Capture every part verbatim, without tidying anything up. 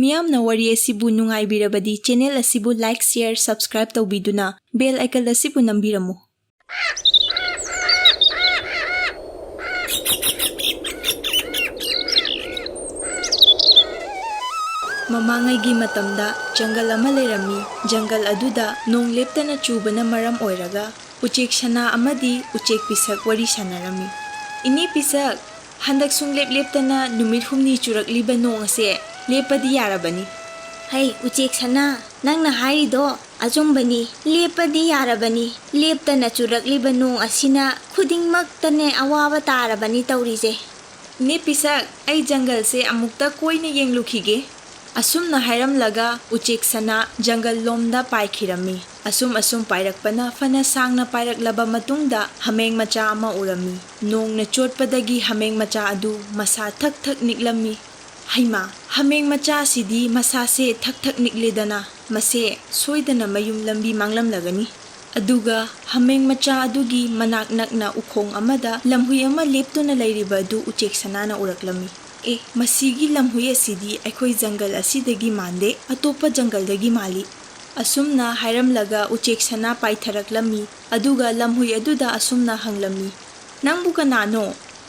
ꯃꯤꯌꯥꯝꯅ ꯋꯥꯔꯤ ꯑꯁꯤꯕꯨ ꯅꯨꯡꯉꯥꯏꯕꯤꯔꯕꯗꯤ channel ꯑꯁꯤꯕꯨ like, share, subscribe ꯇꯧꯕꯤꯗꯨꯅ bell icon ꯑꯁꯤꯕꯨ ꯅꯝꯕꯤꯔꯝꯃꯨ꯫ ꯃꯃꯥꯡꯉꯩꯒꯤ ꯃꯇꯝꯗ ꯖꯪꯒꯜ ꯑꯃ ꯂꯩꯔꯝꯃꯤ꯫ ꯖꯪꯒꯜ ꯑꯗꯨꯗ ꯅꯣꯡ ꯂꯦꯞꯇꯅ ꯆꯨꯕꯅ ꯃꯔꯝ ꯑꯣꯏꯔꯒ ꯎꯆꯦꯛ ꯁꯅꯥ ꯑꯃꯗꯤ ꯎꯆꯦꯛ ꯄꯤꯁꯛ ꯋꯥꯔꯤ ꯁꯥꯟꯅꯔꯝꯃꯤ꯫ "ꯏꯅꯦ ꯄꯤꯁꯛ, ꯍꯟꯗꯛ ꯁꯨꯡꯂꯦꯞ ꯂꯦꯞꯇꯅ ꯅꯨꯃꯤꯠ ꯍꯨꯝꯅꯤ ꯆꯨꯔꯛꯂꯤꯕ ꯅꯣꯡ ꯑꯁꯦ ꯂꯦꯞꯄꯗꯤ ꯌꯥꯔꯕꯅꯤ꯫" "ꯍꯩ, ꯎꯆꯦꯛ ꯁꯅꯥ, ꯅꯪꯅ ꯍꯥꯏꯔꯤꯗꯣ ꯑꯆꯨꯝꯕꯅꯤ꯫ ꯂꯦꯞꯄꯗꯤ ꯌꯥꯔꯕꯅꯤ꯫ ꯂꯦꯞꯇꯅ ꯆꯨꯔꯛꯂꯤꯕ ꯅꯣꯡ ꯑꯁꯤꯅ ꯈꯨꯗꯤꯡꯃꯛꯇꯅꯦ ꯑꯋꯥꯕ ꯇꯥꯔꯕꯅꯤ ꯇꯧꯔꯤꯁꯦ꯫" "ꯏꯅꯦ ꯄꯤꯁꯛ, ꯑꯩ ꯖꯪꯒꯜꯁꯦ ꯑꯃꯨꯛꯇ ꯀꯣꯏꯅ ꯌꯦꯡꯂꯨꯈꯤꯒꯦ꯫" ꯑꯁꯨꯝꯅ ꯍꯥꯏꯔꯝꯂꯒ ꯎꯆꯦꯛ ꯁꯅꯥ ꯖꯪꯒꯜ ꯂꯣꯝꯗ ꯄꯥꯏꯈꯤꯔꯝꯃꯤ꯫ ꯑꯁꯨꯝ ꯑꯁꯨꯝ ꯄꯥꯏꯔꯛꯄꯅ ꯐꯅ ꯁꯥꯡꯅ ꯄꯥꯏꯔꯛꯂꯕ ꯃꯇꯨꯡꯗ ꯍꯥꯃꯦꯡ ꯃꯆꯥ ꯑꯃ ꯎꯔꯝꯃꯤ꯫ ꯅꯣꯡꯅ ꯆꯣꯠꯄꯗꯒꯤ ꯍꯥꯃꯦꯡ ꯃꯆꯥ ꯑꯗꯨ ꯃꯁꯥ ꯊꯛ ꯊꯛ ꯅꯤꯛꯂꯝꯃꯤ꯫ "ꯍꯩꯃꯥ, ꯍꯥꯃꯦꯡ ꯃꯆꯥꯁꯤꯗꯤ ꯃꯁꯥꯁꯦ ꯊꯛ ꯊꯛ ꯅꯤꯛꯂꯦꯗꯅ, ꯃꯁꯦ ꯁꯣꯏꯗꯅ ꯃꯌꯨꯝ ꯂꯝꯕꯤ ꯃꯥꯡꯂꯝꯂꯒꯅꯤ꯫" ꯑꯗꯨꯒ ꯍꯥꯃꯦꯡ ꯃꯆꯥ ꯑꯗꯨꯒꯤ ꯃꯅꯥꯛ ꯅꯛꯅ ꯎꯈꯣꯡ ꯑꯃꯗ ꯂꯝꯍꯨꯏ ꯑꯃ ꯂꯦꯞꯇꯨꯅ ꯂꯩꯔꯤꯕ ꯑꯗꯨ ꯎꯆꯦꯛ ꯁꯅꯥꯅ ꯎꯔꯛꯂꯝꯃꯤ꯫ "ꯑꯦ, ꯃꯁꯤꯒꯤ ꯂꯝꯍꯨꯏ ꯑꯁꯤꯗꯤ ꯑꯩꯈꯣꯏ ꯖꯪꯒꯜ ꯑꯁꯤꯗꯒꯤ ꯃꯥꯟꯗꯦ, ꯑꯇꯣꯞꯄ ꯖꯪꯒꯜꯗꯒꯤ ꯃꯥꯜꯂꯤ꯫" ꯑꯁꯨꯝꯅ ꯍꯥꯏꯔꯝꯂꯒ ꯎꯆꯦꯛ ꯁꯅꯥ ꯄꯥꯏꯊꯔꯛꯂꯝꯃꯤ꯫ ꯑꯗꯨꯒ ꯂꯝꯍꯨꯏ ꯑꯗꯨꯗ ꯑꯁꯨꯝꯅ ꯍꯪꯂꯝꯃꯤ, "ꯅꯪꯕꯨ ꯀꯅꯥꯅꯣ?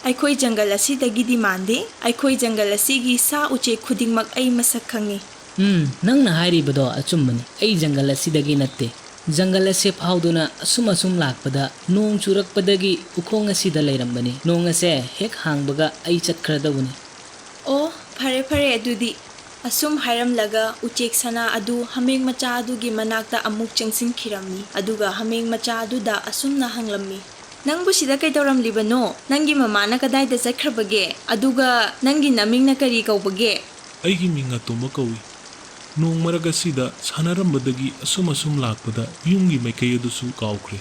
ꯑꯩꯈꯣꯏ ꯖꯪꯒꯜ ꯑꯁꯤꯗꯒꯤꯗꯤ ꯃꯥꯟꯗꯦ꯫ ꯑꯩꯈꯣꯏ ꯖꯪꯒꯜ ꯑꯁꯤꯒꯤ ꯁꯥ ꯎꯆꯦꯛ ꯈꯨꯗꯤꯡꯃꯛ ꯑꯩ ꯃꯁꯛ ꯈꯪꯉꯤ꯫" "ꯎꯝ, ꯅꯪꯅ ꯍꯥꯏꯔꯤꯕꯗꯣ ꯑꯆꯨꯝꯕꯅꯤ꯫ ꯑꯩ ꯖꯪꯒꯜ ꯑꯁꯤꯗꯒꯤ ꯅꯠꯇꯦ꯫ ꯖꯪꯒꯜ ꯑꯁꯦ ꯐꯥꯎꯗꯨꯅ ꯑꯁꯨꯝ ꯑꯁꯨꯝ ꯂꯥꯛꯄꯗ ꯅꯣꯡ ꯆꯨꯔꯛꯄꯗꯒꯤ ꯎꯈꯣꯡ ꯑꯁꯤꯗ ꯂꯩꯔꯝꯕꯅꯤ꯫ ꯅꯣꯡ ꯑꯁꯦ ꯍꯦꯛ ꯍꯥꯡꯕꯒ ꯑꯩ ꯆꯠꯈ꯭ꯔꯗꯧꯕꯅꯤ꯫" "ꯑꯣ, ꯐꯔꯦ ꯐꯔꯦ ꯑꯗꯨꯗꯤ꯫" ꯑꯁꯨꯝ ꯍꯥꯏꯔꯝꯂꯒ ꯎꯆꯦꯛ ꯁꯅꯥ ꯑꯗꯨ ꯍꯥꯃꯦꯡ ꯃꯆꯥ ꯑꯗꯨꯒꯤ ꯃꯅꯥꯛꯇ ꯑꯃꯨꯛ ꯆꯪꯁꯤꯟꯈꯤꯔꯝꯃꯤ꯫ ꯑꯗꯨꯒ ꯍꯥꯃꯦꯡ ꯃꯆꯥ ꯑꯗꯨꯗ ꯑꯁꯨꯝꯅ ꯍꯪꯂꯝꯃꯤ, "ꯅꯪꯕꯨ ꯁꯤꯗ ꯀꯩꯗꯧꯔꯝꯂꯤꯕꯅꯣ? ꯅꯪꯒꯤ ꯃꯃꯥꯅ ꯀꯗꯥꯏꯗ ꯆꯠꯈ꯭ꯔꯕꯒꯦ? ꯑꯗꯨꯒ ꯅꯪꯒꯤ ꯅꯃꯤꯡꯅ ꯀꯔꯤ ꯀꯧꯕꯒꯦ?" "ꯑꯩꯒꯤ ꯃꯤꯡ ꯑꯇꯣꯝꯕ ꯀꯧꯏ꯫ ꯅꯣꯡ ꯃꯔꯛ ꯑꯁꯤꯗ ꯁꯥꯟꯅꯔꯝꯕꯗꯒꯤ ꯑꯁꯨꯝ ꯑꯁꯨꯝ ꯂꯥꯛꯄꯗ ꯌꯨꯝꯒꯤ ꯃꯥꯏꯀꯩ ꯑꯗꯨꯁꯨ ꯀꯥꯎꯈ꯭ꯔꯦ꯫"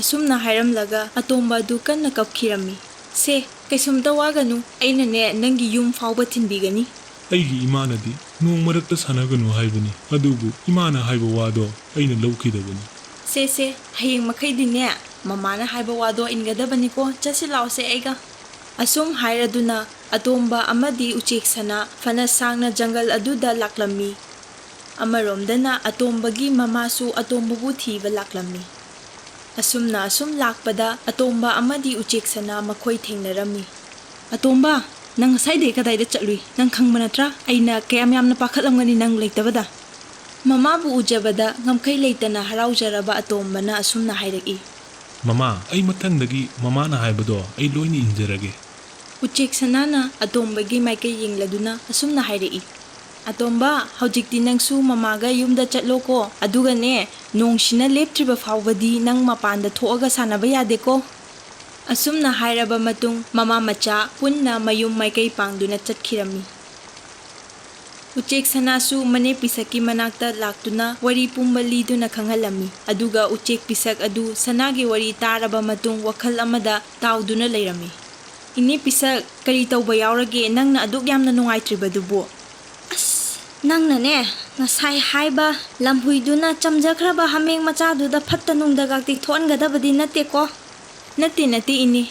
ꯑꯁꯨꯝꯅ ꯍꯥꯏꯔꯝꯂꯒ ꯑꯇꯣꯝꯕ ꯑꯗꯨ ꯀꯟꯅ ꯀꯞꯈꯤꯔꯝꯃꯤ꯫ "ꯁꯦ, ꯀꯩꯁꯨꯝꯇ ꯋꯥꯒꯅꯨ, ꯑꯩꯅꯅꯦ ꯅꯪꯒꯤ ꯌꯨꯝ ꯐꯥꯎꯕ ꯊꯤꯟꯕꯤꯒꯅꯤ꯫" "ꯑꯩꯒꯤ ꯏꯃꯥꯅꯗꯤ ꯅꯣꯡ ꯃꯔꯛꯇ ꯁꯥꯟꯅꯒꯅꯨ ꯍꯥꯏꯕꯅꯤ, ꯑꯗꯨꯕꯨ ꯏꯃꯥꯅ ꯍꯥꯏꯕ ꯋꯥꯗꯣ ꯑꯩꯅ ꯂꯧꯈꯤꯗꯕꯅꯤ꯫" "ꯁꯦ, ꯁꯦ, ꯍꯌꯦꯡ ꯃꯈꯩꯗꯤꯅꯦ ꯃꯃꯥꯅ ꯍꯥꯏꯕ ꯋꯥꯗꯣ ꯏꯟꯒꯗꯕꯅꯤꯀꯣ꯫ ꯆꯠꯁꯤ ꯂꯥꯎꯁꯦ ꯑꯩꯒ꯫" ꯑꯁꯨꯝ ꯍꯥꯏꯔꯗꯨꯅ ꯑꯇꯣꯝꯕ ꯑꯃꯗꯤ ꯎꯆꯦꯛ ꯁꯅꯥ ꯐꯅ ꯁꯥꯡꯅ ꯖꯪꯒꯜ ꯑꯗꯨꯗ ꯂꯥꯛꯂꯝꯃꯤ꯫ ꯑꯃꯔꯣꯝꯗꯅ ꯑꯇꯣꯝꯕꯒꯤ ꯃꯃꯥꯁꯨ ꯑꯇꯣꯝꯕꯕꯨ ꯊꯤꯕ ꯂꯥꯛꯂꯝꯃꯤ꯫ ꯑꯁꯨꯝꯅ ꯑꯁꯨꯝ ꯂꯥꯛꯄꯗ ꯑꯇꯣꯝꯕ ꯑꯃꯗꯤ ꯎꯆꯦꯛ ꯁꯅꯥ ꯃꯈꯣꯏ ꯊꯦꯡꯅꯔꯝꯃꯤ꯫ "ꯑꯇꯣꯝꯕ, ꯅꯪ ꯉꯁꯥꯏꯗꯒꯤ ꯀꯗꯥꯏꯗ ꯆꯠꯂꯨꯏ? ꯅꯪ ꯈꯪꯕ ꯅꯠꯇ꯭ꯔꯥ? ꯑꯩꯅ ꯀꯌꯥꯝ ꯌꯥꯝꯅ ꯄꯥꯈꯠꯂꯝꯒꯅꯤ ꯅꯪ ꯂꯩꯇꯕꯗ?" ꯃꯃꯥꯕꯨ ꯎꯖꯕꯗ ꯉꯝꯈꯩ ꯂꯩꯇꯅ ꯍꯔꯥꯎꯖꯔꯕ ꯑꯇꯣꯝꯕꯅ ꯑꯁꯨꯝꯅ ꯍꯥꯏꯔꯛꯏ꯫ "ꯃꯃꯥ, ꯑꯩ ꯃꯊꯪꯗꯒꯤ ꯃꯃꯥꯅ ꯍꯥꯏꯕꯗꯣ ꯑꯩ ꯂꯣꯏꯅ ꯏꯟꯖꯔꯒꯦ꯫" ꯎꯆꯦꯛ ꯁꯅꯥꯅ ꯑꯇꯣꯝꯕꯒꯤ ꯃꯥꯏꯀꯩ ꯌꯦꯡꯂꯗꯨꯅ ꯑꯁꯨꯝꯅ ꯍꯥꯏꯔꯛꯏ꯫ "ꯑꯇꯣꯝꯕ, ꯍꯧꯖꯤꯛꯇꯤ ꯅꯪꯁꯨ ꯃꯃꯥꯒ ꯌꯨꯝꯗ ꯆꯠꯂꯣꯀꯣ꯫ ꯑꯗꯨꯒꯅꯦ, ꯅꯣꯡꯁꯤꯅ ꯂꯦꯞꯇ꯭ꯔꯤꯕ ꯐꯥꯎꯕꯗꯤ ꯅꯪ ꯃꯄꯥꯟꯗ ꯊꯣꯛꯑꯒ ꯁꯥꯟꯅꯕ ꯌꯥꯗꯦꯀꯣ꯫" ꯑꯁꯨꯝꯅ ꯍꯥꯏꯔꯕ ꯃꯇꯨꯡ, ꯃꯃꯥ ꯃꯆꯥ ꯄꯨꯟꯅ ꯃꯌꯨꯝ ꯃꯥꯏꯀꯩ ꯄꯥꯡꯗꯨꯅ ꯆꯠꯈꯤꯔꯝꯃꯤ꯫ ꯎꯆꯦꯛ ꯁꯅꯥꯁꯨ ꯃꯅꯦ ꯄꯤꯁꯛꯀꯤ ꯃꯅꯥꯛꯇ ꯂꯥꯛꯇꯨꯅ ꯋꯥꯔꯤ ꯄꯨꯝꯕ ꯂꯤꯗꯨꯅ ꯈꯪꯍꯜꯂꯝꯃꯤ꯫ ꯑꯗꯨꯒ ꯎꯆꯦꯛ ꯄꯤꯁꯛ ꯑꯗꯨ ꯁꯅꯥꯒꯤ ꯋꯥꯔꯤ ꯇꯥꯔꯕ ꯃꯇꯨꯡ ꯋꯥꯈꯜ ꯑꯃꯗ ꯇꯥꯎꯗꯨꯅ ꯂꯩꯔꯝꯃꯤ꯫ "ꯏꯅꯦ ꯄꯤꯁꯛ, ꯀꯔꯤ ꯇꯧꯕ ꯌꯥꯎꯔꯒꯦ? ꯅꯪꯅ ꯑꯗꯨꯛ ꯌꯥꯝꯅ ꯅꯨꯡꯉꯥꯏꯇ꯭ꯔꯤꯕꯗꯨꯕꯨ?" "ꯑꯁ, ꯅꯪꯅꯅꯦ, ꯉꯁꯥꯏ ꯍꯥꯏꯕ ꯂꯝꯍꯨꯏꯗꯨꯅ ꯆꯝꯖꯈ꯭ꯔꯕ ꯍꯥꯃꯦꯡ ꯃꯆꯥꯗꯨꯗ ꯐꯠꯇ ꯅꯨꯡꯗꯒ ꯇꯦꯛꯊꯣꯛꯍꯟꯒꯗꯕꯗꯤ ꯅꯠꯇꯦꯀꯣ?" "ꯅꯠꯇꯦ, ꯅꯠꯇꯦ, ꯏꯅꯦ꯫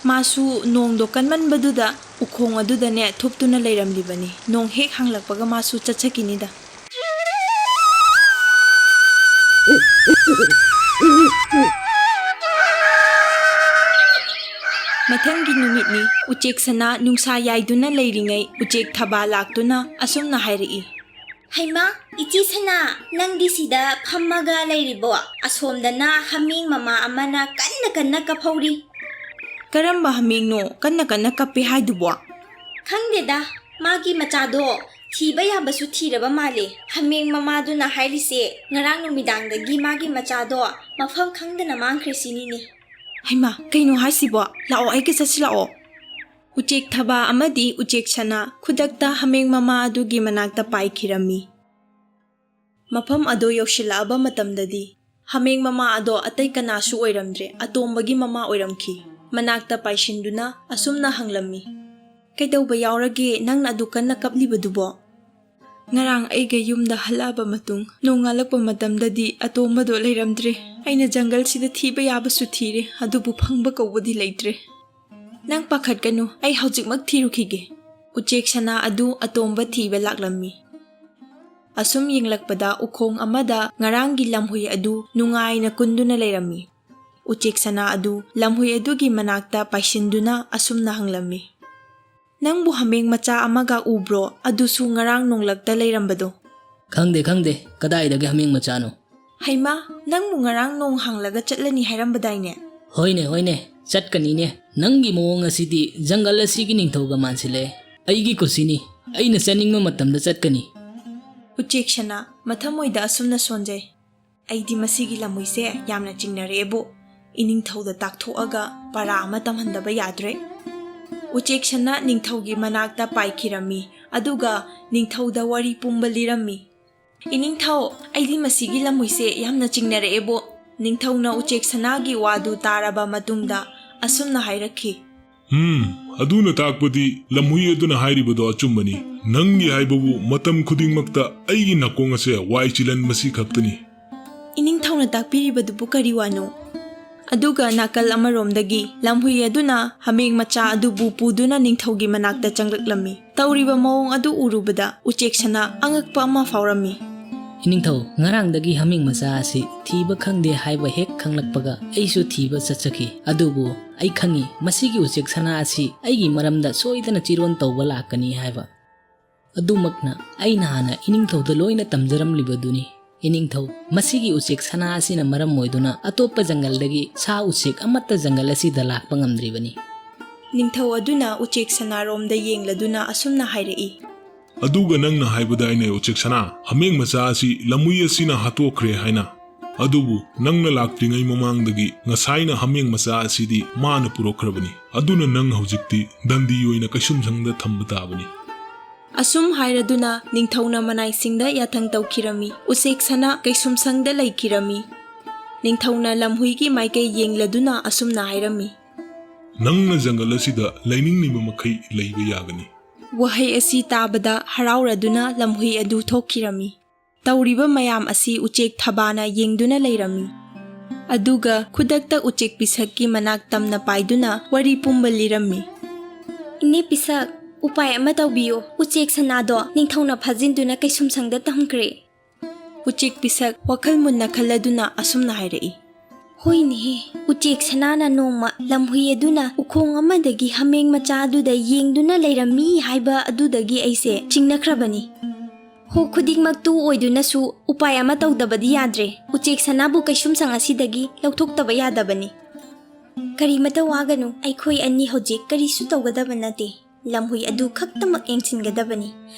ꯃꯥꯁꯨ ꯅꯣꯡꯗꯣ ꯀꯟꯃꯟꯕꯗꯨꯗ ꯎꯈꯣꯡ ꯑꯗꯨꯗꯅꯦ ꯊꯨꯞꯇꯨꯅ ꯂꯩꯔꯝꯂꯤꯕꯅꯤ꯫ ꯅꯣꯡ ꯍꯦꯛ ꯍꯥꯡꯂꯛꯄꯒ ꯃꯥꯁꯨ ꯆꯠꯆꯈꯤꯅꯤꯗ꯫" ꯃꯊꯪꯒꯤ ꯅꯨꯃꯤꯠꯅꯤ꯫ ꯎꯆꯦꯛ ꯁꯅꯥ ꯅꯨꯡꯁꯥ ꯌꯥꯏꯗꯨꯅ ꯂꯩꯔꯤꯉꯩ ꯎꯆꯦꯛ ꯊꯕꯥ ꯂꯥꯛꯇꯨꯅ ꯑꯁꯨꯝꯅ ꯍꯥꯏꯔꯛꯏ꯫ "ꯍꯩꯃꯥ, ꯏꯆꯦ ꯁꯅꯥ, ꯅꯪꯗꯤ ꯁꯤꯗ ꯐꯝꯃꯒ ꯂꯩꯔꯤꯕꯣ? ꯑꯁꯣꯝꯗꯅ ꯍꯥꯃꯦꯡ ꯃꯃꯥ ꯑꯃꯅ ꯀꯟꯅ ꯀꯟꯅ ꯀꯞꯍꯧꯔꯤ꯫" "ꯀꯔꯝꯕ ꯍꯥꯃꯦꯡꯅꯣ ꯀꯟꯅ ꯀꯟꯅ ꯀꯞꯄꯦ ꯍꯥꯏꯗꯨꯕꯣ?" "ꯈꯪꯗꯦꯗ, ꯃꯥꯒꯤ ꯃꯆꯥꯗꯣ ꯊꯤꯕ ꯌꯥꯕꯁꯨ ꯊꯤꯔꯕ ꯃꯥꯜꯂꯦ꯫ ꯍꯥꯃꯦꯡ ꯃꯃꯥꯗꯨꯅ ꯍꯥꯏꯔꯤꯁꯦ ꯉꯔꯥꯡ ꯅꯨꯃꯤꯗꯥꯡꯗꯒꯤ ꯃꯥꯒꯤ ꯃꯆꯥꯗꯣ ꯃꯐꯝ ꯈꯪꯗꯅ ꯃꯥꯡꯈ꯭ꯔꯦ ꯁꯤꯅꯤꯅꯦ꯫" "ꯍꯩꯃꯥ, ꯀꯩꯅꯣ ꯍꯥꯏꯁꯤꯕꯣ? ꯂꯥꯛꯑꯣ, ꯑꯩꯒ ꯆꯠꯁꯤ ꯂꯥꯛꯑꯣ꯫" ꯎꯆꯦꯛ ꯊꯕꯥ ꯑꯃꯗꯤ ꯎꯆꯦꯛ ꯁꯅꯥ ꯈꯨꯗꯛꯇ ꯍꯥꯃꯦꯡ ꯃꯃꯥ ꯑꯗꯨꯒꯤ ꯃꯅꯥꯛꯇ ꯄꯥꯏꯈꯤꯔꯝꯃꯤ꯫ ꯃꯐꯝ ꯑꯗꯨ ꯌꯧꯁꯤꯜꯂꯛꯑꯕ ꯃꯇꯝꯗꯗꯤ ꯍꯥꯃꯦꯡ ꯃꯃꯥ ꯑꯗꯣ ꯑꯇꯩ ꯀꯅꯥꯁꯨ ꯑꯣꯏꯔꯝꯗ꯭ꯔꯦ, ꯑꯇꯣꯝꯕꯒꯤ ꯃꯃꯥ ꯑꯣꯏꯔꯝꯈꯤ꯫ ꯃꯅꯥꯛꯇ ꯄꯥꯏꯁꯤꯟꯗꯨꯅ ꯑꯁꯨꯝꯅ ꯍꯪꯂꯝꯃꯤ, "ꯀꯩꯗꯧꯕ ꯌꯥꯎꯔꯒꯦ ꯅꯪꯅ ꯑꯗꯨ ꯀꯟꯅ ꯀꯞꯂꯤꯕꯗꯨꯕꯣ?" "ꯉꯔꯥꯡ ꯑꯩꯒ ꯌꯨꯝꯗ ꯍꯜꯂꯛꯑꯕ ꯃꯇꯨꯡ ꯅꯣꯡꯉꯥꯜꯂꯛꯄ ꯃꯇꯝꯗꯗꯤ ꯑꯇꯣꯝꯕꯗꯣ ꯂꯩꯔꯝꯗ꯭ꯔꯦ꯫ ꯑꯩꯅ ꯖꯪꯒꯜꯁꯤꯗ ꯊꯤꯕ ꯌꯥꯕꯁꯨ ꯊꯤꯔꯦ, ꯑꯗꯨꯕꯨ ꯐꯪꯕ ꯀꯧꯕꯗꯤ ꯂꯩꯇ꯭ꯔꯦ꯫" "ꯅꯪ ꯄꯥꯈꯠꯀꯅꯨ, ꯑꯩ ꯍꯧꯖꯤꯛꯃꯛ ꯊꯤꯔꯨꯈꯤꯒꯦ"꯫ ꯎꯆꯦꯛ ꯁꯅꯥ ꯑꯗꯨ ꯑꯇꯣꯝꯕ ꯊꯤꯕ ꯂꯥꯛꯂꯝꯃꯤ꯫ ꯑꯁꯨꯝ ꯌꯦꯡꯂꯛꯄꯗ ꯎꯈꯣꯡ ꯑꯃꯗ ꯉꯔꯥꯡꯒꯤ ꯂꯝꯍꯨꯏ ꯑꯗꯨ ꯅꯨꯡꯉꯥꯏꯅ ꯀꯨꯟꯗꯨꯅ ꯂꯩꯔꯝꯃꯤ꯫ ꯎꯆꯦꯛ ꯁꯅꯥ ꯑꯗꯨ ꯂꯝꯍꯨꯏ ꯑꯗꯨꯒꯤ ꯃꯅꯥꯛꯇ ꯄꯥꯏꯁꯤꯟꯗꯨꯅ ꯑꯁꯨꯝꯅ ꯍꯪꯂꯝꯃꯤ, "ꯅꯪꯕꯨ ꯍꯥꯃꯦꯡ ꯃꯆꯥ ꯑꯃꯒ ꯎꯕ꯭ꯔꯣ? ꯑꯗꯨꯁꯨ ꯉꯔꯥꯡ ꯅꯣꯡꯂꯛꯇ ꯂꯩꯔꯝꯕꯗꯣ?" "ꯈꯪꯗꯦ, ꯈꯪꯗꯦ, ꯀꯗꯥꯏꯗꯒꯤ ꯍꯥꯃꯦꯡ ꯃꯆꯥꯅꯣ?" "ꯍꯩꯃꯥ, ꯅꯪꯕꯨ ꯉꯔꯥꯡ ꯅꯣꯡ ꯍꯥꯡꯂꯒ ꯆꯠꯂꯅꯤ ꯍꯥꯏꯔꯝꯕꯗꯥꯏꯅꯦ?" "ꯍꯣꯏꯅꯦ, ꯍꯣꯏꯅꯦ, ꯆꯠꯀꯅꯤꯅꯦ꯫ ꯅꯪꯒꯤ ꯃꯑꯣꯡ ꯑꯁꯤꯗꯤ ꯖꯪꯒꯜ ꯑꯁꯤꯒꯤ ꯅꯤꯡꯊꯧꯒ ꯃꯥꯟꯁꯤꯜꯂꯛꯑꯦ꯫ ꯑꯩꯒꯤ ꯀꯨꯁꯤꯅꯤ, ꯑꯩꯅ ꯆꯠꯅꯤꯡꯕ ꯃꯇꯝꯗ ꯆꯠꯀꯅꯤ"꯫ ꯎꯆꯦꯛ ꯁꯅꯥ ꯃꯊꯃꯣꯏꯗ ꯑꯁꯨꯝꯅ ꯁꯣꯟꯖꯩ, "ꯑꯩꯗꯤ ꯃꯁꯤꯒꯤ ꯂꯝꯍꯨꯏꯁꯦ ꯌꯥꯝꯅ ꯆꯤꯡꯅꯔꯛꯑꯦꯕꯨ꯫ ꯏꯅꯤꯡꯊꯧꯗ ꯇꯥꯛꯊꯣꯛꯑꯒ ꯄꯔꯥ ꯑꯃ ꯇꯝꯍꯟꯗꯕ ꯌꯥꯗ꯭ꯔꯦ"꯫ ꯎꯆꯦꯛ ꯁꯅꯥ ꯅꯤꯡꯊꯧꯒꯤ ꯃꯅꯥꯛꯇ ꯄꯥꯏꯈꯤꯔꯝꯃꯤ, ꯑꯗꯨꯒ ꯅꯤꯡꯊꯧꯗ ꯋꯥꯔꯤ ꯄꯨꯝꯕ ꯂꯤꯔꯝꯃꯤ꯫ "ꯏꯅꯤꯡꯊꯧ, ꯑꯩꯗꯤ ꯃꯁꯤꯒꯤ ꯂꯝꯍꯨꯏꯁꯦ ꯌꯥꯝꯅ ꯆꯤꯡꯅꯔꯛꯑꯦꯕꯨ"꯫ ꯅꯤꯡꯊꯧꯅ ꯎꯆꯦꯛ ꯁꯅꯥꯒꯤ ꯋꯥꯗꯨ ꯇꯥꯔꯕ ꯃꯇꯨꯡꯗ ꯑꯁꯨꯝꯅ ꯍꯥꯏꯔꯛꯈꯤ, "ꯎꯝ, ꯑꯗꯨꯅ ꯇꯥꯛꯄꯗꯤ ꯂꯝꯍꯨꯏ ꯑꯗꯨꯅ ꯍꯥꯏꯔꯤꯕꯗꯣ ꯑꯆꯨꯝꯕꯅꯤ꯫ ꯅꯪꯒꯤ ꯍꯥꯏꯕꯕꯨ ꯃꯇꯝ ꯈꯨꯗꯤꯡꯃꯛꯇ ꯑꯩꯒꯤ ꯅꯥꯀꯣꯡ ꯑꯁꯦ ꯋꯥꯏ ꯆꯤꯜꯍꯟꯕꯁꯤ ꯈꯛꯇꯅꯤ"꯫ "ꯏꯅꯤꯡꯊꯧꯅ ꯇꯥꯛꯄꯤꯔꯤꯕꯗꯨꯕꯨ ꯀꯔꯤ ꯋꯥꯅꯣ?" ꯑꯗꯨꯒ ꯅꯥꯀꯜ ꯑꯃꯔꯣꯝꯗꯒꯤ ꯂꯝꯍꯨꯏ ꯑꯗꯨꯅ ꯍꯥꯃꯦꯡ ꯃꯆꯥ ꯑꯗꯨꯕꯨ ꯄꯨꯗꯨꯅ ꯅꯤꯡꯊꯧꯒꯤ ꯃꯅꯥꯛꯇ ꯆꯪꯂꯛꯂꯝꯃꯤ꯫ ꯇꯧꯔꯤꯕ ꯃꯑꯣꯡ ꯑꯗꯨ ꯎꯔꯨꯕꯗ ꯎꯆꯦꯛ ꯁꯅꯥ ꯑꯉꯛꯄ ꯑꯃ ꯐꯥꯎꯔꯝꯃꯤ꯫ "ꯏꯅꯤꯡꯊꯧ, ꯉꯔꯥꯡꯗꯒꯤ ꯍꯥꯃꯦꯡ ꯃꯆꯥ ꯑꯁꯤ ꯊꯤꯕ ꯈꯪꯗꯦ ꯍꯥꯏꯕ ꯍꯦꯛ ꯈꯪꯂꯛꯄꯒ ꯑꯩꯁꯨ ꯊꯤꯕ ꯆꯠꯆꯈꯤ꯫ ꯑꯗꯨꯕꯨ ꯑꯩ ꯈꯪꯏ, ꯃꯁꯤꯒꯤ ꯎꯆꯦꯛ ꯁꯅꯥ ꯑꯁꯤ ꯑꯩꯒꯤ ꯃꯔꯝꯗ ꯁꯣꯏꯗꯅ ꯆꯤꯔꯣꯟ ꯇꯧꯕ ꯂꯥꯛꯀꯅꯤ ꯍꯥꯏꯕ꯫ ꯑꯗꯨꯃꯛꯅ ꯑꯩꯅ ꯍꯥꯟꯅ ꯏꯅꯤꯡꯊꯧꯗ ꯂꯣꯏꯅ ꯇꯝꯖꯔꯝꯂꯤꯕꯗꯨꯅꯤ꯫ ꯏꯅꯤꯡꯊꯧ, ꯃꯁꯤꯒꯤ ꯎꯆꯦꯛ ꯁꯅꯥ ꯑꯁꯤꯅ ꯃꯔꯝ ꯑꯣꯏꯗꯨꯅ ꯑꯇꯣꯞꯄ ꯖꯪꯒꯜꯗꯒꯤ ꯁꯥ ꯎꯆꯦꯛ ꯑꯃꯠꯇ ꯖꯪꯒꯜ ꯑꯁꯤꯗ ꯂꯥꯛꯄ ꯉꯝꯗ꯭ꯔꯤꯕꯅꯤ"꯫ ꯅꯤꯡꯊꯧ ꯑꯗꯨꯅ ꯎꯆꯦꯛ ꯁꯅꯥꯔꯣꯝꯗ ꯌꯦꯡꯂꯗꯨꯅ ꯑꯁꯨꯝꯅ ꯍꯥꯏꯔꯛꯏ, "ꯑꯗꯨꯒ ꯅꯪꯅ ꯍꯥꯏꯕꯗꯥꯏꯅꯦ ꯎꯆꯦꯛ ꯁꯅꯥ, ꯍꯥꯃꯦꯡ ꯃꯆꯥ ꯑꯁꯤ ꯂꯝꯍꯨꯏ ꯑꯁꯤꯅ ꯍꯥꯠꯇꯣꯛꯈ꯭ꯔꯦ ꯍꯥꯏꯅ? ꯑꯗꯨꯕꯨ ꯅꯪꯅ ꯂꯥꯛꯇ꯭ꯔꯤꯉꯩ ꯃꯃꯥꯡꯗꯒꯤ ꯉꯁꯥꯏꯅ ꯍꯥꯃꯦꯡ ꯃꯆꯥ ꯑꯁꯤꯗꯤ ꯃꯥꯅ ꯄꯨꯔꯛꯈ꯭ꯔꯕꯅꯤ꯫ ꯑꯗꯨꯅ ꯅꯪ ꯍꯧꯖꯤꯛꯇꯤ ꯗꯟꯗꯤ ꯑꯣꯏꯅ ꯀꯩꯁꯨꯝꯁꯪꯗ ꯊꯝꯕ ꯇꯥꯕꯅꯤ"꯫ ꯑꯁꯨꯝ ꯍꯥꯏꯔꯗꯨꯅ ꯅꯤꯡꯊꯧꯅ ꯃꯅꯥꯏꯁꯤꯡꯗ ꯌꯥꯊꯪ ꯇꯧꯈꯤꯔꯝꯃꯤ꯫ ꯎꯆꯦꯛ ꯁꯅꯥ ꯀꯩꯁꯨꯝꯁꯪꯗ ꯂꯩꯈꯤꯔꯝꯃꯤ꯫ ꯅꯤꯡꯊꯧꯅ ꯂꯝꯍꯨꯏꯒꯤ ꯃꯥꯏꯀꯩ ꯌꯦꯡꯂꯗꯨꯅ ꯑꯁꯨꯝꯅ ꯍꯥꯏꯔꯝꯃꯤ, "ꯅꯪꯅ ꯖꯪꯒꯜ ꯑꯁꯤꯗ ꯂꯩꯅꯤꯡꯂꯤꯕ ꯃꯈꯩ ꯂꯩꯕ ꯌꯥꯒꯅꯤ"꯫ ꯋꯥꯍꯩ ꯑꯁꯤ ꯇꯥꯕꯗ ꯍꯔꯥꯎꯔꯗꯨꯅ ꯂꯝꯍꯨꯏ ꯑꯗꯨ ꯊꯣꯛꯈꯤꯔꯝꯃꯤ꯫ ꯇꯧꯔꯤꯕ ꯃꯌꯥꯝ ꯑꯁꯤ ꯎꯆꯦꯛ ꯊꯕꯥꯅ ꯌꯦꯡꯗꯨꯅ ꯂꯩꯔꯝꯃꯤ꯫ ꯑꯗꯨꯒ ꯈꯨꯗꯛꯇ ꯎꯆꯦꯛ ꯄꯤꯁꯛꯀꯤ ꯃꯅꯥꯛ ꯇꯝꯅ ꯄꯥꯏꯗꯨꯅ ꯋꯥꯔꯤ ꯄꯨꯝꯕ ꯂꯤꯔꯝꯃꯤ꯫ "ꯏꯅꯦ ꯄꯤꯁꯛ, ꯎꯄꯥꯏ ꯑꯃ ꯇꯧꯕꯤꯌꯨ꯫ ꯎꯆꯦꯛ ꯁꯅꯥꯗꯣ ꯅꯤꯡꯊꯧꯅ ꯐꯥꯖꯤꯟꯗꯨꯅ ꯀꯩꯁꯨꯝꯁꯪꯗ ꯊꯝꯈ꯭ꯔꯦ꯫" ꯎꯆꯦꯛ ꯄꯤꯁꯛ ꯋꯥꯈꯜ ꯃꯨꯟꯅ ꯈꯜꯂꯗꯨꯅ ꯑꯁꯨꯝꯅ ꯍꯥꯏꯔꯛꯏ꯫ "ꯍꯣꯏꯅꯦꯍꯦ, ꯎꯆꯦꯛ ꯁꯅꯥꯅ ꯅꯣꯡꯃ ꯂꯝꯍꯨꯏ ꯑꯗꯨꯅ ꯎꯈꯣꯡ ꯑꯃꯗꯒꯤ ꯍꯥꯃꯦꯡ ꯃꯆꯥ ꯑꯗꯨꯗ ꯌꯦꯡꯗꯨꯅ ꯂꯩꯔꯝꯃꯤ ꯍꯥꯏꯕ ꯑꯗꯨꯗꯒꯤ ꯑꯩꯁꯦ ꯆꯤꯡꯅꯈ꯭ꯔꯕꯅꯤ꯫ ꯍꯣ, ꯈꯨꯗꯤꯡꯃꯛꯇꯨ ꯑꯣꯏꯗꯨꯅꯁꯨ ꯎꯄꯥꯏ ꯑꯃ ꯇꯧꯗꯕꯗꯤ ꯌꯥꯗ꯭ꯔꯦ꯫ ꯎꯆꯦꯛ ꯁꯅꯥꯕꯨ ꯀꯩꯁꯨꯝꯁꯪ ꯑꯁꯤꯗꯒꯤ ꯂꯧꯊꯣꯛꯇꯕ ꯌꯥꯗꯕꯅꯤ꯫" "ꯀꯔꯤꯃꯇ ꯋꯥꯒꯅꯨ, ꯑꯩꯈꯣꯏ ꯑꯅꯤ ꯍꯧꯖꯤꯛ ꯀꯔꯤꯁꯨ ꯇꯧꯒꯗꯕ ꯅꯠꯇꯦ꯫ ꯂꯝꯍꯨꯏ ꯑꯗꯨ ꯈꯛꯇꯃꯛ ꯌꯦꯡꯁꯤꯟꯒꯗꯕꯅꯤ꯫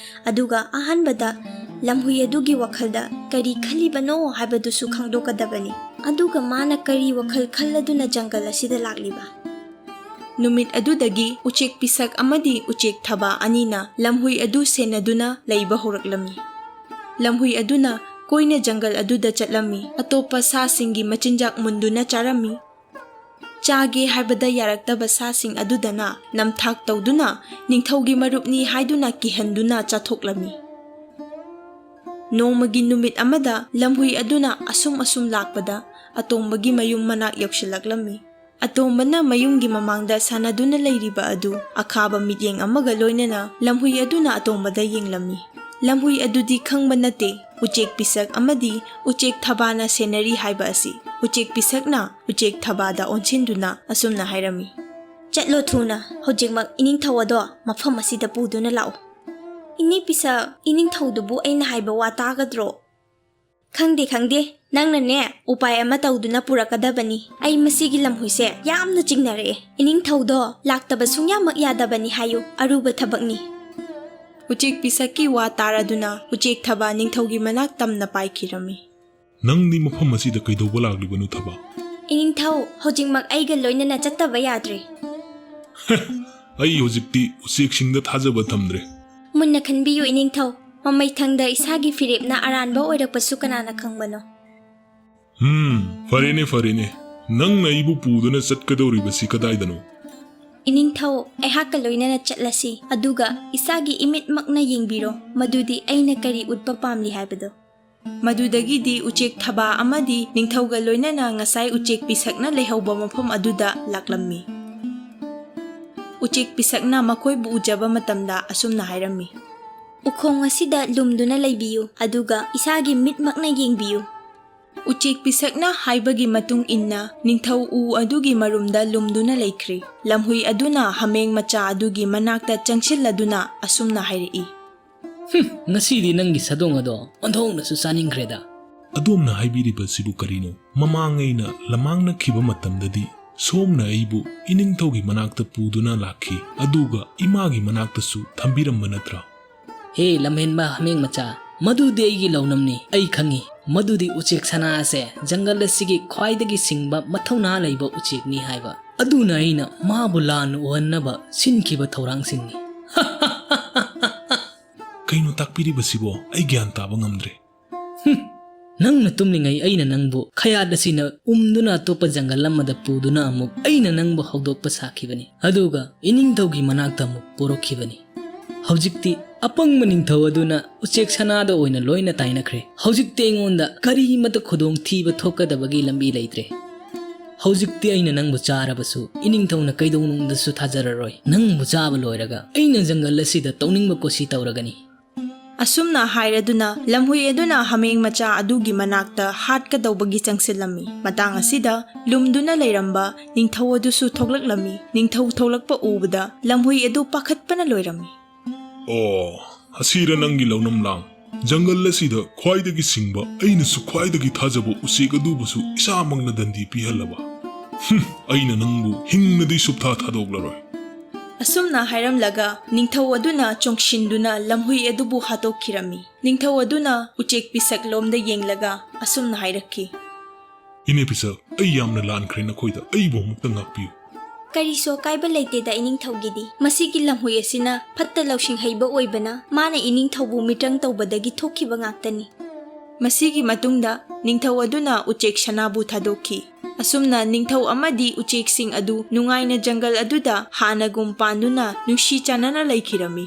ꯑꯗꯨꯒ ꯑꯍꯥꯟꯕꯗ ꯂꯝꯍꯨꯏ ꯑꯗꯨꯒꯤ ꯋꯥꯈꯜꯗ ꯀꯔꯤ ꯈꯜꯂꯤꯕꯅꯣ ꯍꯥꯏꯕꯗꯨꯁꯨ ꯈꯪꯗꯣꯛꯀꯗꯕꯅꯤ꯫ ꯑꯗꯨꯒ ꯃꯥꯅ ꯀꯔꯤ ꯋꯥꯈꯜ ꯈꯜꯂꯗꯨꯅ ꯖꯪꯒꯜ ꯑꯁꯤꯗ ꯂꯥꯛꯂꯤꯕ?" ꯅꯨꯃꯤꯠ ꯑꯗꯨꯗꯒꯤ ꯎꯆꯦꯛ ꯄꯤꯁꯛ ꯑꯃꯗꯤ ꯎꯆꯦꯛ ꯊꯕꯥ ꯑꯅꯤꯅ ꯂꯝꯍꯨꯏ ꯑꯗꯨ ꯁꯦꯟꯅꯗꯨꯅ ꯂꯩꯕ ꯍꯧꯔꯛꯂꯝꯃꯤ꯫ ꯂꯝꯍꯨꯏ ꯑꯗꯨꯅ ꯀꯣꯏꯅ ꯖꯪꯒꯜ ꯑꯗꯨꯗ ꯆꯠꯂꯝꯃꯤ꯫ ꯑꯇꯣꯞꯄ ꯁꯥꯁꯤꯡꯒꯤ ꯃꯆꯤꯟꯖꯥꯛ ꯃꯨꯟꯗꯨꯅ ꯆꯥꯔꯝꯃꯤ꯫ ꯆꯥꯒꯦ ꯍꯥꯏꯕꯗ ꯌꯥꯔꯛꯇꯕ ꯁꯥꯁꯤꯡ ꯑꯗꯨꯗꯅ ꯅꯝꯊꯥꯛ ꯇꯧꯗꯨꯅ ꯅꯤꯡꯊꯧꯒꯤ ꯃꯔꯨꯞꯅꯤ ꯍꯥꯏꯗꯨꯅ ꯀꯤꯍꯟꯗꯨꯅ ꯆꯥꯊꯣꯛꯂꯝꯃꯤ꯫ ꯅꯣꯡꯃꯒꯤ ꯅꯨꯃꯤꯠ ꯑꯃꯗ ꯂꯝꯍꯨꯏ ꯑꯗꯨꯅ ꯑꯁꯨꯝ ꯑꯁꯨꯝ ꯂꯥꯛꯄꯗ ꯑꯇꯣꯝꯕꯒꯤ ꯃꯌꯨꯝ ꯃꯅꯥꯛ ꯌꯧꯁꯤꯜꯂꯛꯂꯝꯃꯤ꯫ ꯑꯇꯣꯝꯕꯅ ꯃꯌꯨꯝꯒꯤ ꯃꯃꯥꯡꯗ ꯁꯥꯟꯅꯗꯨꯅ ꯂꯩꯔꯤꯕ ꯑꯗꯨ ꯑꯈꯥꯕ ꯃꯤꯠꯌꯦꯡ ꯑꯃꯒ ꯂꯣꯏꯅꯅ ꯂꯝꯍꯨꯏ ꯑꯗꯨꯅ ꯑꯇꯣꯝꯕꯗ ꯌꯦꯡꯂꯝꯃꯤ꯫ ꯂꯝꯍꯨꯏ ꯑꯗꯨꯗꯤ ꯈꯪꯕ ꯅꯠꯇꯦ ꯎꯆꯦꯛ ꯄꯤꯁꯛ ꯑꯃꯗꯤ ꯎꯆꯦꯛ ꯊꯕꯥꯅ ꯁꯦꯟꯅꯔꯤ ꯍꯥꯏꯕ ꯑꯁꯤ꯫ ꯎꯆꯦꯛ ꯄꯤꯁꯛꯅ ꯎꯆꯦꯛ ꯊꯕꯥꯗ ꯑꯣꯟꯁꯤꯟꯗꯨꯅ ꯑꯁꯨꯝꯅ ꯍꯥꯏꯔꯝꯃꯤ, "ꯆꯠꯂꯣ ꯊꯨꯅ, ꯍꯧꯖꯤꯛꯃꯛ ꯏꯅꯤꯡꯊꯧ ꯑꯗꯣ ꯃꯐꯝ ꯑꯁꯤꯗ ꯄꯨꯗꯨꯅ ꯂꯥꯛꯎ꯫" "ꯏꯅꯦ ꯄꯤꯁꯛ, ꯏꯅꯤꯡꯊꯧꯗꯨꯕꯨ ꯑꯩꯅ ꯍꯥꯏꯕ ꯋꯥ ꯇꯥꯒꯗ꯭ꯔꯣ?" "ꯈꯪꯗꯦ, ꯈꯪꯗꯦ, ꯅꯪꯅꯅꯦ ꯎꯄꯥꯏ ꯑꯃ ꯇꯧꯗꯨꯅ ꯄꯨꯔꯛꯀꯗꯕꯅꯤ꯫ ꯑꯩ ꯃꯁꯤꯒꯤ ꯂꯝꯍꯨꯏꯁꯦ ꯌꯥꯝꯅ ꯆꯤꯡꯅꯔꯛꯑꯦ꯫ ꯏꯅꯤꯡꯊꯧꯗꯣ ꯂꯥꯛꯇꯕ ꯁꯨꯡꯌꯥꯃꯛ ꯌꯥꯗꯕꯅꯤ ꯍꯥꯏꯌꯨ, ꯑꯔꯨꯕ ꯊꯕꯛꯅꯤ꯫" ꯎꯆꯦꯛ ꯄꯤꯁꯛꯀꯤ ꯋꯥ ꯇꯥꯔꯗꯨꯅ ꯎꯆꯦꯛ ꯊꯕꯥ ꯅꯤꯡꯊꯧꯒꯤ ꯃꯅꯥꯛ ꯇꯝꯅ ꯄꯥꯏꯈꯤꯔꯝꯃꯤ꯫ "ꯅꯪꯗꯤ ꯃꯐꯝ ꯑꯁꯤꯗ ꯀꯩꯗꯧꯕ ꯂꯥꯛꯂꯤꯕꯅꯣ, ꯊꯕꯥ?" "ꯏꯅꯤꯡꯊꯧ, ꯍꯧꯖꯤꯛꯃꯛ ꯑꯩꯒ ꯂꯣꯏꯅꯅ ꯆꯠꯇꯕ ꯌꯥꯗ꯭ꯔꯦ꯫" "ꯑꯩ ꯍꯧꯖꯤꯛꯇꯤ ꯎꯆꯦꯛꯁꯤꯡꯗ ꯊꯥꯖꯕ ꯊꯝꯗ꯭ꯔꯦ꯫" "ꯃꯨꯟꯅ ꯈꯟꯕꯤꯌꯨ ꯏꯅꯤꯡꯊꯧ, ꯃꯃꯩꯊꯪꯗ ꯏꯁꯥꯒꯤ ꯐꯤꯔꯦꯞꯅ ꯑꯔꯥꯟꯕ ꯑꯣꯏꯔꯛꯄꯁꯨ ꯀꯅꯥꯅ ꯈꯪꯕꯅꯣ?" "ꯎꯝ, ꯐꯔꯦꯅꯦ, ꯐꯔꯦꯅꯦ, ꯅꯪꯅ ꯑꯩꯕꯨ ꯄꯨꯗꯨꯅ ꯆꯠꯀꯗꯧꯔꯤꯕꯁꯤ ꯀꯗꯥꯏꯗꯅꯣ?" "ꯏꯅꯤꯡꯊꯧ, ꯑꯩꯍꯥꯛꯀ ꯂꯣꯏꯅꯅ ꯆꯠꯂꯁꯤ, ꯑꯗꯨꯒ ꯏꯁꯥꯒꯤ ꯏꯃꯤꯠꯃꯛꯅ ꯌꯦꯡꯕꯤꯔꯣ, ꯃꯗꯨꯗꯤ ꯑꯩꯅ ꯀꯔꯤ ꯎꯠꯄ ꯄꯥꯝꯂꯤ ꯍꯥꯏꯕꯗꯣ꯫" ꯃꯗꯨꯗꯒꯤꯗꯤ ꯎꯆꯦꯛ ꯊꯕꯥ ꯑꯃꯗꯤ ꯅꯤꯡꯊꯧꯒ ꯂꯣꯏꯅꯅ ꯉꯁꯥꯏ ꯎꯆꯦꯛ ꯄꯤꯁꯛꯅ ꯂꯩꯍꯧꯕ ꯃꯐꯝ ꯑꯗꯨꯗ ꯂꯥꯛꯂꯝꯃꯤ꯫ ꯎꯆꯦꯛ ꯄꯤꯁꯛꯅ ꯃꯈꯣꯏꯕꯨ ꯎꯖꯕ ꯃꯇꯝꯗ ꯑꯁꯨꯝꯅ ꯍꯥꯏꯔꯝꯃꯤ, "ꯎꯈꯣꯡ ꯑꯁꯤꯗ ꯂꯨꯝꯗꯨꯅ ꯂꯩꯕꯤꯌꯨ, ꯑꯗꯨꯒ ꯏꯁꯥꯒꯤ ꯃꯤꯠꯃꯛꯅ ꯌꯦꯡꯕꯤꯌꯨ꯫" ꯎꯆꯦꯛ ꯄꯤꯁꯛꯅ ꯍꯥꯏꯕꯒꯤ ꯃꯇꯨꯡ ꯏꯟꯅ ꯅꯤꯡꯊꯧ ꯎ ꯑꯗꯨꯒꯤ ꯃꯔꯨꯝꯗ ꯂꯨꯝꯗꯨꯅ ꯂꯩꯈ꯭ꯔꯤ꯫ ꯂꯝꯍꯨꯏ ꯑꯗꯨꯅ ꯍꯥꯃꯦꯡ ꯃꯆꯥ ꯑꯗꯨꯒꯤ ꯃꯅꯥꯛꯇ ꯆꯪꯁꯤꯜꯂꯗꯨꯅ ꯑꯁꯨꯝꯅ ꯍꯥꯏꯔꯛꯏ, "ꯍꯨꯝ, ꯉꯁꯤꯗꯤ ꯅꯪꯒꯤ ꯁꯥꯗꯣꯡ ꯑꯗꯣ ꯑꯣꯟꯊꯣꯛꯅꯁꯨ ꯆꯥꯅꯤꯡꯈ꯭ꯔꯦꯗ꯫" "ꯑꯗꯣꯝꯅ ꯍꯥꯏꯕꯤꯔꯤꯕꯁꯤꯕꯨ ꯀꯔꯤꯅꯣ? ꯃꯃꯥꯡ ꯑꯩꯅ ꯂꯃꯥꯡꯅꯈꯤꯕ ꯃꯇꯝꯗꯗꯤ ꯁꯣꯝꯅ ꯑꯩꯕꯨ ꯏꯅꯤꯡꯊꯧꯒꯤ ꯃꯅꯥꯛꯇ ꯄꯨꯗꯨꯅ ꯂꯥꯛꯈꯤ, ꯑꯗꯨꯒ ꯏꯃꯥꯒꯤ ꯃꯅꯥꯛꯇꯁꯨ ꯊꯝꯕꯤꯔꯝꯕ ꯅꯠꯇ꯭ꯔꯥ?" "ꯍꯦ ꯂꯝꯍꯦꯟꯕ ꯍꯥꯃꯦꯡ ꯃꯆꯥ, ꯃꯗꯨꯗꯤ ꯑꯩꯒꯤ ꯂꯧꯅꯝꯅꯤ꯫ ꯑꯩ ꯈꯪꯉꯤ, ꯃꯗꯨꯗꯤ ꯎꯆꯦꯛ ꯁꯅꯥ ꯑꯁꯦ ꯖꯪꯒꯜ ꯑꯁꯤꯒꯤ ꯈ꯭ꯋꯥꯏꯗꯒꯤ ꯁꯤꯡꯕ, ꯃꯊꯧꯅꯥ ꯂꯩꯕ ꯎꯆꯦꯛꯅꯤ ꯍꯥꯏꯕ꯫ ꯑꯗꯨꯅ ꯑꯩꯅ ꯃꯥꯕꯨ ꯂꯥꯟꯅ ꯎꯍꯟꯅꯕ ꯁꯤꯟꯈꯤꯕ ꯊꯧꯔꯥꯡꯁꯤꯡꯅꯤ꯫" "ꯀꯩꯅꯣ ꯇꯥꯛꯄꯤꯔꯤꯕꯁꯤꯕꯣ? ꯑꯩ ꯒ꯭ꯌꯥꯟ ꯇꯥꯕ ꯉꯝꯗ꯭ꯔꯦ꯫" "ꯍꯨꯝ, ꯅꯪꯅ ꯇꯨꯝꯂꯤꯉꯩ ꯑꯩꯅ ꯅꯪꯕꯨ ꯈꯌꯥꯠ ꯑꯁꯤꯅ ꯎꯝꯗꯨꯅ ꯑꯇꯣꯞꯄ ꯖꯪꯒꯜ ꯑꯃꯗ ꯄꯨꯗꯨꯅ ꯑꯃꯨꯛ ꯑꯩꯅ ꯅꯪꯕꯨ ꯍꯧꯗꯣꯛꯄ ꯁꯥꯈꯤꯕꯅꯤ, ꯑꯗꯨꯒ ꯏꯅꯤꯡꯊꯧꯒꯤ ꯃꯅꯥꯛꯇ ꯑꯃꯨꯛ ꯄꯨꯔꯛꯈꯤꯕꯅꯤ꯫ ꯍꯧꯖꯤꯛꯇꯤ ꯑꯄꯪꯕ ꯅꯤꯡꯊꯧ ꯑꯗꯨꯅ ꯎꯆꯦꯛ ꯁꯅꯥꯗ ꯑꯣꯏꯅ ꯂꯣꯏꯅ ꯇꯥꯏꯅꯈ꯭ꯔꯦ꯫ ꯍꯧꯖꯤꯛꯇꯤ ꯑꯩꯉꯣꯟꯗ ꯀꯔꯤꯃꯠꯇ ꯈꯨꯗꯣꯡ ꯊꯤꯕ ꯊꯣꯛꯀꯗꯕꯒꯤ ꯂꯝꯕꯤ ꯂꯩꯇ꯭ꯔꯦ꯫ ꯍꯧꯖꯤꯛꯇꯤ ꯑꯩꯅ ꯅꯪꯕꯨ ꯆꯥꯔꯕꯁꯨ ꯏꯅꯤꯡꯊꯧꯅ ꯀꯩꯗꯧꯅꯨꯡꯗꯁꯨ ꯊꯥꯖꯔꯔꯣꯏ꯫ ꯅꯪꯕꯨ ꯆꯥꯕ ꯂꯣꯏꯔꯒ ꯑꯩꯅ ꯖꯪꯒꯜ ꯑꯁꯤꯗ ꯇꯧꯅꯤꯡꯕ ꯀꯨꯁꯤ ꯇꯧꯔꯒꯅꯤ꯫" ꯑꯁꯨꯝꯅ ꯍꯥꯏꯔꯗꯨꯅ ꯂꯝꯍꯨꯏ ꯑꯗꯨꯅ ꯍꯥꯃꯦꯡ ꯃꯆꯥ ꯑꯗꯨꯒꯤ ꯃꯅꯥꯛꯇ ꯍꯥꯠꯀꯗꯧꯕꯒꯤ ꯆꯪꯁꯤꯜꯂꯝꯃꯤ꯫ ꯃꯇꯥꯡ ꯑꯁꯤꯗ ꯂꯨꯝꯗꯨꯅ ꯂꯩꯔꯝꯕ ꯅꯤꯡꯊꯧ ꯑꯗꯨꯁꯨ ꯊꯣꯛꯂꯛꯂꯝꯃꯤ꯫ ꯅꯤꯡꯊꯧ ꯊꯣꯛꯂꯛꯄ ꯎꯕꯗ ꯂꯝꯍꯨꯏ ꯑꯗꯨ ꯄꯥꯈꯠꯄꯅ ꯂꯣꯏꯔꯝꯃꯤ꯫ "ꯑꯣ, ꯑꯁꯤꯔ ꯅꯪꯒꯤ ꯂꯧꯅꯝ ꯂꯥꯡ? ꯖꯪꯒꯜ ꯑꯁꯤꯗ ꯈ꯭ꯋꯥꯏꯗꯒꯤ ꯁꯤꯡꯕ, ꯑꯩꯅꯁꯨ ꯈ꯭ꯋꯥꯏꯗꯒꯤ ꯊꯥꯖꯕ ꯎꯆꯦꯛ ꯑꯗꯨꯕꯨꯁꯨ ꯏꯁꯥꯃꯛꯅ ꯗꯟꯗꯤ ꯄꯤꯍꯜꯂꯕ? ꯍꯨꯝ, ꯑꯩꯅ ꯅꯪꯕꯨ ꯍꯤꯡꯅꯗꯤ ꯁꯨꯞꯊꯥ ꯊꯥꯗꯣꯛꯂꯔꯣꯏ꯫" ꯑꯁꯨꯝꯅ ꯍꯥꯏꯔꯝꯂꯒ ꯅꯤꯡꯊꯧ ꯑꯗꯨꯅ ꯆꯣꯡꯁꯤꯟꯗꯨꯅ ꯂꯝꯍꯨꯏ ꯑꯗꯨꯕꯨ ꯍꯥꯠꯇꯣꯛꯈꯤꯔꯝꯃꯤ꯫ ꯅꯤꯡꯊꯧ ꯑꯗꯨꯅ ꯎꯆꯦꯛ ꯄꯤꯁꯛ ꯂꯣꯝꯗ ꯌꯦꯡꯂꯒ ꯑꯁꯨꯝꯅ ꯍꯥꯏꯔꯛꯈꯤ, "ꯏꯅꯦ ꯄꯤꯁꯛ, ꯑꯩ ꯌꯥꯝꯅ ꯂꯥꯟꯈ꯭ꯔꯦ ꯅꯈꯣꯏꯗ, ꯑꯩꯕꯨ ꯑꯃꯨꯛꯇ ꯉꯥꯛꯄꯤꯌꯨ꯫" "ꯀꯔꯤꯁꯨ ꯑꯀꯥꯏꯕ ꯂꯩꯇꯦꯗ ꯏꯅꯤꯡꯊꯧꯒꯤꯗꯤ꯫ ꯃꯁꯤꯒꯤ ꯂꯝꯍꯨꯏ ꯑꯁꯤꯅ ꯐꯠꯇ ꯂꯧꯁꯤꯡ ꯍꯩꯕ ꯑꯣꯏꯕꯅ ꯃꯥꯅ ꯏꯅꯤꯡꯊꯧꯕꯨ ꯃꯤꯇ꯭ꯔꯪ ꯇꯧꯕꯗꯒꯤ ꯊꯣꯛꯈꯤꯕ ꯉꯥꯛꯇꯅꯤ꯫" ꯃꯁꯤꯒꯤ ꯃꯇꯨꯡꯗ ꯅꯤꯡꯊꯧ ꯑꯗꯨꯅ ꯎꯆꯦꯛ ꯁꯅꯥꯕꯨ ꯊꯥꯗꯣꯛꯈꯤ꯫ ꯑꯁꯨꯝꯅ ꯅꯤꯡꯊꯧ ꯑꯃꯗꯤ ꯎꯆꯦꯛꯁꯤꯡ ꯑꯗꯨ ꯅꯨꯡꯉꯥꯏꯅ ꯖꯪꯒꯜ ꯑꯗꯨꯗ ꯍꯥꯟꯅꯒꯨꯝ ꯄꯥꯟꯗꯨꯅ ꯅꯨꯡꯁꯤ ꯆꯥꯟꯅꯅ ꯂꯩꯈꯤꯔꯝꯃꯤ꯫